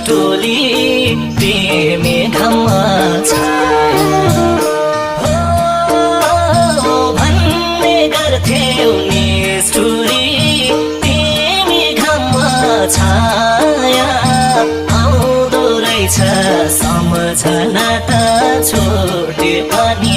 टोली तिमी घाममा छाया हो भन्ने गर्थ्यौ निष्ठुरी तिमी घाममा छाया आउँदो रहेछ सम्झना त छोटे पनि